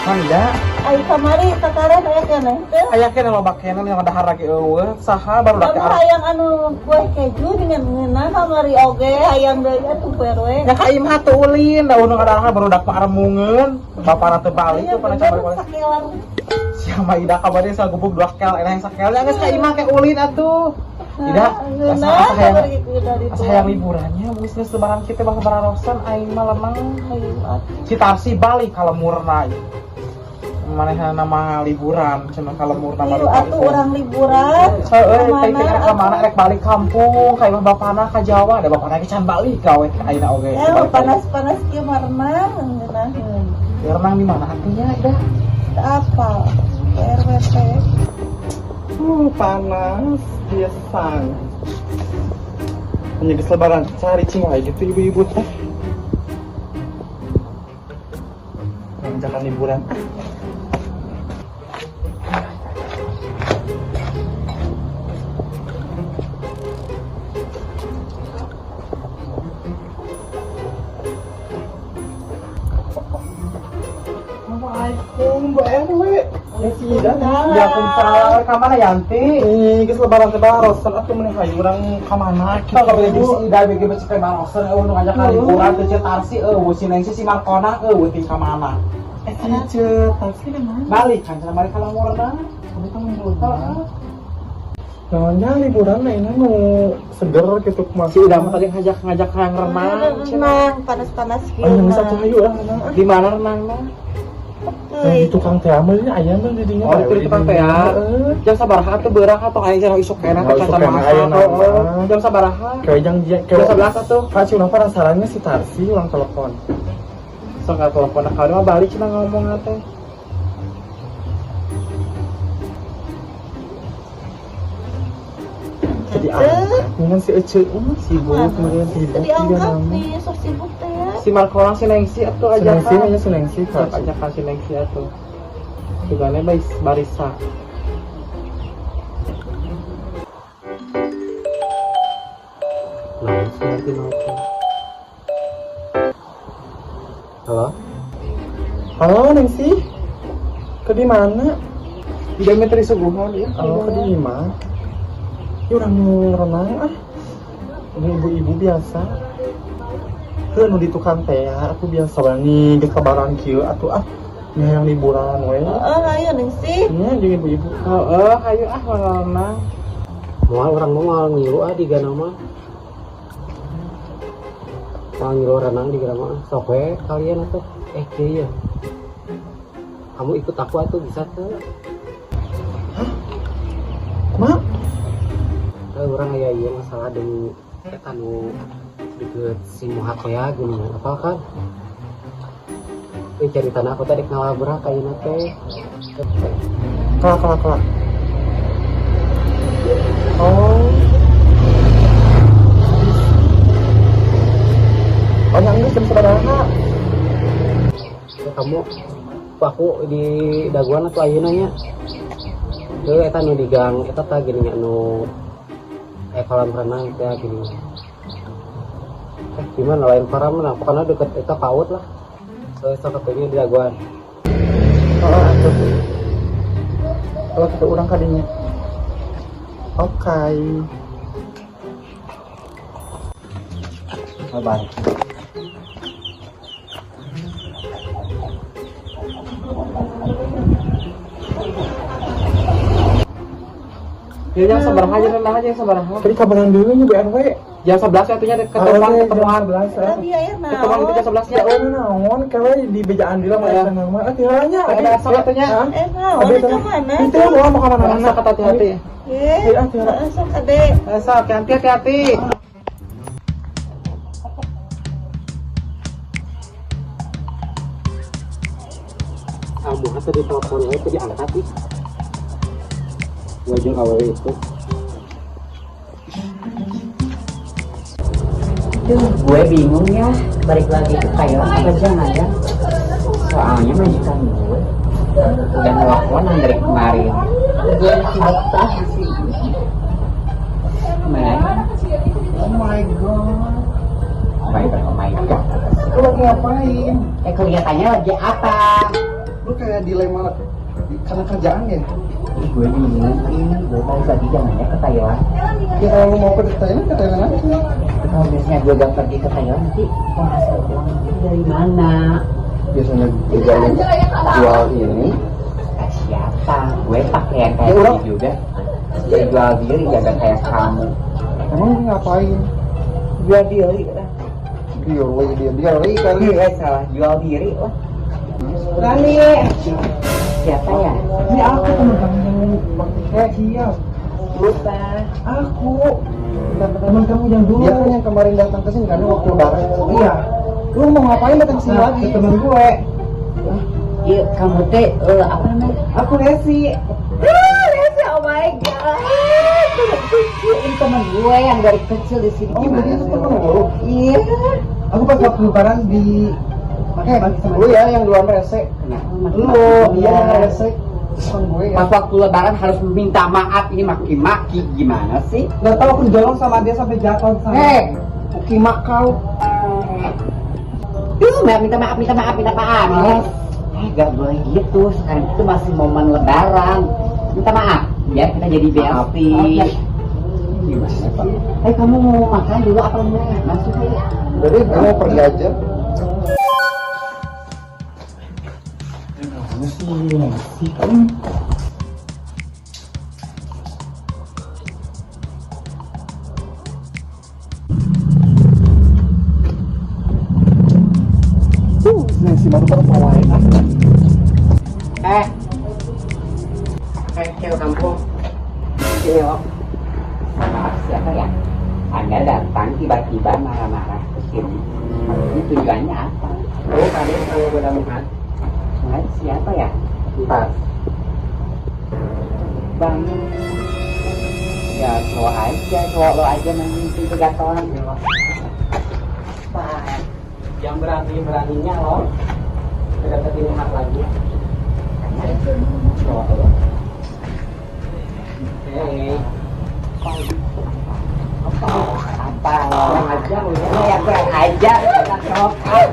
Barosan da. Ai kamari takaran aya keneh teh. Aya keneh loba keneh yang dahar lagi eueuh. Saha baru Kamu laki hayang anu kue keju dengan ngeunah kamari oge hayang deui atuh poe. Ya ka imah teu ulin, da nu ngadahar barudak mah aremungeun. Bapana teu balik Iya, tuh pada bener, coba balik. sakelar. Siapa Ida kabarnya sagubuk dua kel, enak yang sakelnya geus ka imah ke ulin atuh. Ida, Ngeunah asa hayang kamari dari asa hayang liburannya, geus geus lebaran kita bakal bararosan aing mah lemang. Hayu atuh. Si Tarsi balik kalau murna. Manehna nama liburan, cenah kalau murna Hayu balik atuh kampung. urang liburan. Heeh, teh Kamana teh rek ka mana rek balik kampung, ka imah bapana ka Jawa, da bapana ge can balik gawe ka ayeuna oge. Eh, panas-panas kieu mah renang ngeunaheun. Ya, renang di mana atunya, Ida? Teu apal. RWT. Panas biasa. Hanya lebaran cari cing wae gitu ibu-ibu teh. Jangan liburan. Assalamualaikum Bu RW. Ya si Ida. Waalaikumsalam. Ka mana Yanti? Ih, geus lebaran teh barosan atuh meni hayu urang ka mana Kita kalau beli si Ida bagi becek teh barosan eueuh nu ngajak liburan teh Ceu Tarsi eueuh si Nengsi si Markona eueuh ting ka mana. Eh, si Ceu Tarsi di mana? Balik kan cenah balik ka lemurna. Kamu kan liburan. Namanya liburan nah ini nu seger gitu kumaha. Si Ida mah tadi ngajak hayang renang cenah. Renang panas-panas kieu. Ayo mah. geus atuh hayu lah renang ah. Di mana renangna? Yang di tukang teh mah ini aya mah di dinya. Oh, di tukang teh ya. Heeh. Jam sabaraha atuh beurang atau aing cenah isuk keneh Oh, teh isuk can keneh masak. aya nama. Heeh. Jam sabaraha? Kayak jang Jam kayak 11 atuh. Kak si urang penasarannya si Tarsi urang telepon. Sok ka telepon ka mah balik cenah ngomong teh. Jadi angkat dengan si Ece Sibuk meureun. sibuk Tadi juga angkat nama. nih, sok sibuk teh ya. Si Markona si Nengsi atuh Si Nengsi ajakan. nya si Nengsi Siap Kak. ajakan si Nengsi atuh. Sugane baris barisa. Nah, si Yanti nelpon. Halo? Halo Nengsi. Ke di mana? Tidak menteri suguhan ya. Oh, ke di imah. Ya urang mau renang ah. Ini ibu-ibu biasa. Heuh nu di tukang teh ya, aku biasa banget geus lebaran kieu atuh ah. Nya yang liburan we. Heeh, ayo Ningsih. Nya jeung ibu-ibu. Heeh, hayu ah renang. Moal urang mah moal ngilu ah di gana mah. Moal ngilu renang di gana mah. Sok we kalian atuh. Eh, kieu ya. Kamu ikut aku atuh bisa teu? Mak, Eh, urang aya ieu masalah deui eta nu deket si Muhat ya gini apa kan? Eh ceritana aku tadi ngalabrak ayeuna teh. kelak kelak kelak. Oh. Oh, yang geus jam sabaraha? Eh, kamu aku di daguan atau ayeuna nya? Heuh eta nu di gang eta tah gini nya nu kolam renang teh gini. Eh gimana lain kolam lah pokoknya deket eta PAUD lah. Heuh sok atuh di daguan. Oh, atuh. Kalau kita urang kadinya. Oke. Bye bye. Ya jam sabaraha aja renang aja jam sabaraha. Tadi kabaran dulu nya Bu RW. Jam 11 ya atunya ketemuan Oh, ketemuan. jam 11 ya. Tadi aya Ketemuan itu naon? jam 11 Ya nya. oh naon kewe di bejaan di lah Ya. mah nama. Ah tiranya. Ada sok atunya. Eh, naon Abi ka mana? Itu mau mau ka mana-mana. Sok hati-hati. Eh, Iya, tira. heeh, sok ade. Eh, sok hati hati-hati. Ah Muhat tadi telepon we teu diangkat ih. Gua jeung awewe itu. Duh, gue bingung ya, balik lagi ke Thailand apa jangan ya? Soalnya majikan gue udah nelponan dari kemarin. Gue masih betah di sini. Gimana ya? Oh my god. Oh my god, oh my god. Lu lagi ngapain? Eh, kelihatannya lagi apa? Lu kayak dilema karena kerjaan ya? Gue bingung, gue balik lagi jangan ya ke Thailand. Ya kalau lu mau ke Thailand, ke Thailand aja. Kalau misalnya gue gak pergi ke Thailand, nanti penghasilan uang itu dari mana? Biasanya juga lu jual ini. Siapa? Gue pakaian kayak ya, gini juga. Gue jual diri jaga kayak kamu. Emang gue ngapain? Jual diri lah. Diri kali. Iya salah, jual diri lah. Rani. Siapa ya? Ini aku teman kamu yang siap. Lupa. Aku teman kamu yang dulu. Dia kan yang kemarin datang ke sini kan waktu lebaran. Iya. Lu mau ngapain datang sini lagi? Ke teman gue. Iya, kamu teh apa namanya? Aku Lesi. Lesi, oh my god. Temen kecil, ini teman gue yang dari kecil di sini. Oh, jadi itu temen lu? Iya. Aku pas waktu lebaran di lu ya yang duluan rese. Kenapa? Lu iya yang rese. Bukan gue ya. Pas waktu lebaran harus minta maaf, ini maki-maki gimana sih? Gak tau aku didorong sama dia sampai jatuh sama. Hei, uki makau. Duh, minta maaf, minta maaf, minta maaf. Gak boleh gitu, sekarang itu masih momen lebaran. Minta maaf, biar kita jadi bestie. Gimana Pak? Kamu mau makan dulu apa enggak? Masuk aja. Jadi gue mau pergi aja. Sih, si baru baru pawain. Cewek kampung. Sini lo. Maaf siapa ya? Anda datang tiba-tiba marah-marah ke sini. Ini tujuannya apa? Oh, tadi kalau gue udah makan. Siapa ya? Pas. Bang. Ya cowok aja, cowok lo aja nanti kegatolan. Pak. Yang berani-beraninya lo deketin hak lagi. Cowok lo. Hei. Apa? Kurang aja lo. Ya kurang aja. Cowok. Eh,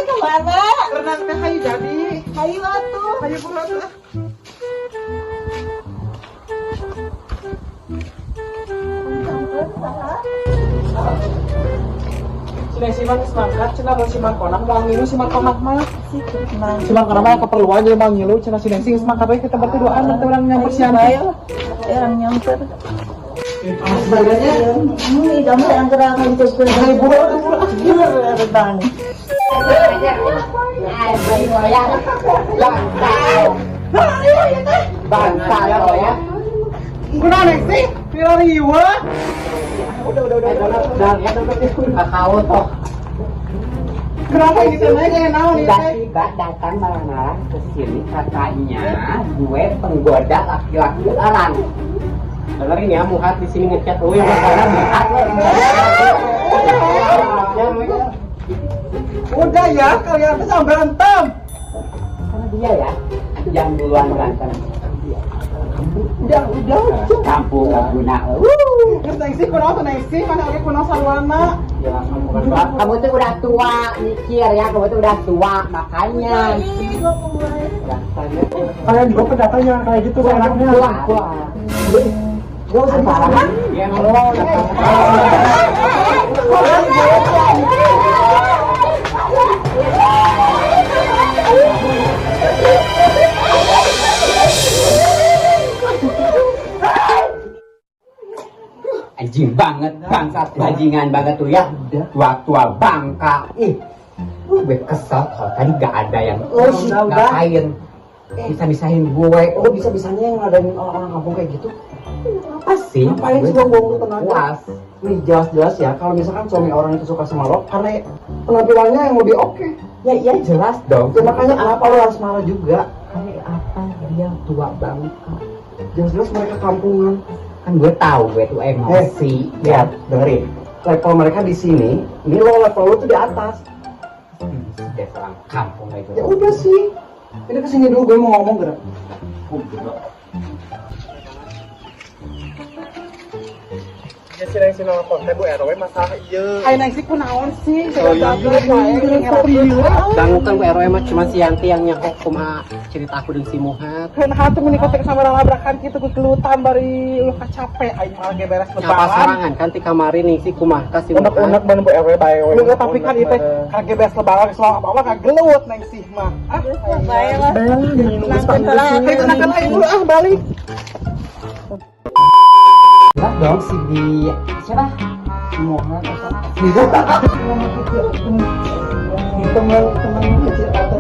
kemana? Renang teh hayu jadi. Hayu atuh. Hayu buruan atuh. Sudah si Mang semangat, cenah mun si Mang Konang mau ngilu si Mang Konang mah. Si Mang Konang mah keperluan jadi mau ngilu cenah si Nengsi semangat we kita berarti duaan nanti orang nyamper si Anti. Orang nyamper. Sebagiannya Ini kamu yang kurang mencuri. hayu buruan atuh buruan. Gila renang. Bangsa lo ya. Kunaon Nengsi? Pira riweuh. Udah. Kakao toh. Kenapa ini teh kayak naon ini teh? Tiba-tiba datang marah-marah ke sini katanya gue penggoda laki-laki orang. Dengerin ya, Muhat di sini ngechat lu yang karena Muhat lo. Udah ya, kalian tuh jangan berantem. Karena dia ya yang duluan berantem. Udah. Kampung gak guna. Terus Nengsi kunaon tuh Nengsi, mana oge kunaon sarwana. Ya, Kamu tuh udah tua mikir ya, kamu tuh udah tua makanya. Kalian juga pendatang jangan kayak gitu seenaknya. Pulang. Gak usah Apa? Ya, lo. Anjing banget, bangsat, bajingan banget tuh ya. Tua-tua bangka. Ih, gue kesel kalau tadi gak ada yang ngapain. Bisa-bisain gue. Oh bisa-bisanya yang ngadain orang-orang kampung kayak gitu. Apa sih? Ngapain sih buang-buang lu tenaga? Puas. Nih jelas-jelas ya, kalau misalkan suami orang itu suka sama lo, karena penampilannya yang lebih oke. Ya iya jelas dong. Ya makanya kenapa lo harus marah juga? Kayak apa dia tua bangka. Jelas-jelas mereka kampungan. Kan gue tahu gue tuh emosi. Lihat, dengerin. Level mereka di sini, ini lo level lo tuh di atas. Dasar orang kampung kayak Ya gitu. udah sih. Ini kesini dulu, gue mau ngomong gerak. Ya si Nengsi nelfon teh Bu RW masalah ieu. Ai Nengsi kunaon sih? Oh, iya, Dangu kan Bu RW mah cuma si Yanti yang nyaho kumaha cerita aku dengan si Muhat. Kan hatu meni kotek sama labrakan kitu kegelutan bari lu capek aing malah ge beres Nyapa lebaran. sorangan kan ti kamari nih si kumaha ka si Muhat. Unek-unek ban Bu RW bae we. Lu tapi kan itu kage beres lebaran geus mau apa-apa kagelut Nengsi mah. Ah, Bae lah. Bae lah minum geus lah, tenang aing dulu ah balik. Lah dong si di siapa? Muhat apa? Teman-teman kecil atau